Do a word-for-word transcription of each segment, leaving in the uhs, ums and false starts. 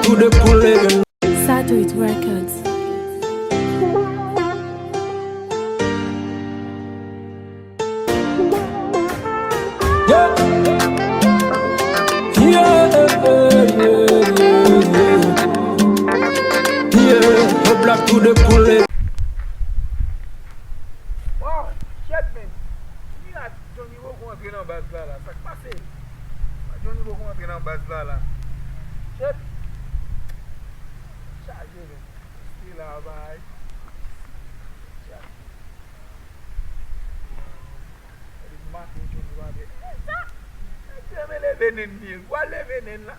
Tou de pou leve. Satuit Records. Yeah. Yeah, yeah, yeah, yeah. Yeah, no black to the fullest. Wow, shit, man. Mira, Johnny poko antre nan baz la la. Sa k pase? Johnny poko antre nan baz la la. Shit. Chaje, man. Stay la, bye. Chaje. Depi maten Johnny pa vle. Eh, sa! Nèg yo renmen leve nen li. Wa leve nen la.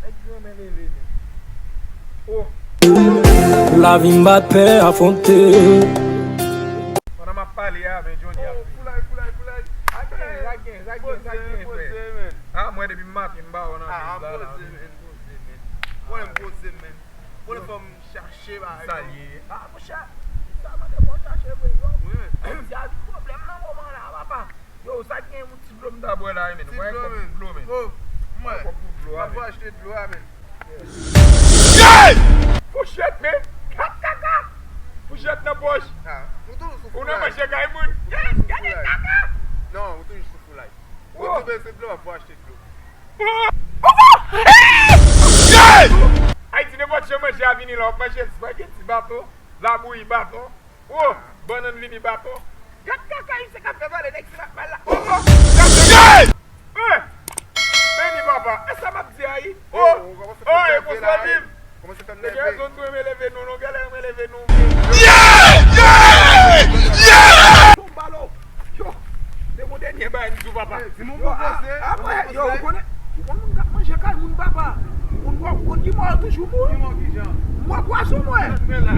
Nèg yo renmen leve nen. Oh! Lavi m pa t pè afwonte. Pandan m ap pale a, men Johnny ap vini. Foulay, foulay, foulay. Sa gen, sa gen, sa gen, sa gen, frè. Ah, mwen depi maten m pa wè nan biz la la. Mwen m poze men. Mwen fò m chache bagay. Sa l ye? Ah, monchè. Sa mande fò w chache vre, yo. Wi, men. Ayiti a gen pwoblèm nan moman la, papa. Yo, sa gen yon ti dlo m ta bwè la, men. Ti dlo, men. Dlo, men. Oh, mwen. Kòb pou dlo a, men. Mwen achte dlo a, men. Fouchèt, men. Kat kaka. Fouchèt nan pòch. Ah, ou toujou sou foulay. Ou nan manje kay moun. Yes, gade kaka. Non, ou toujou sou foulay. Ou toujou bezwen dlo, mwen achte dlo. Ayiti, nenpòt jan manje a vini la, w ap manje espageti baton, labouyi baton, wo, bannann vini baton. Gad kaka, se k ap fè pale nèg se la, la. Beni papa, e sa m ap di a, wi. Oh, oh, e konsa w viv. Kòmanse fè m nève. Te gen rezon tou renmen leve nou, non, genlè renmen leve nou. Yeah! Yeah! Yeah! Yo, se yon dènye bagay m di w, papa. Di moun pou poze. Apre, yo, ou konnen, ou konn moun k ap manje kay moun, papa. Ou konn, ou konn ki mò yo toujou mouri. Ki mò ki jan? Mò pwason, mwen. Men la.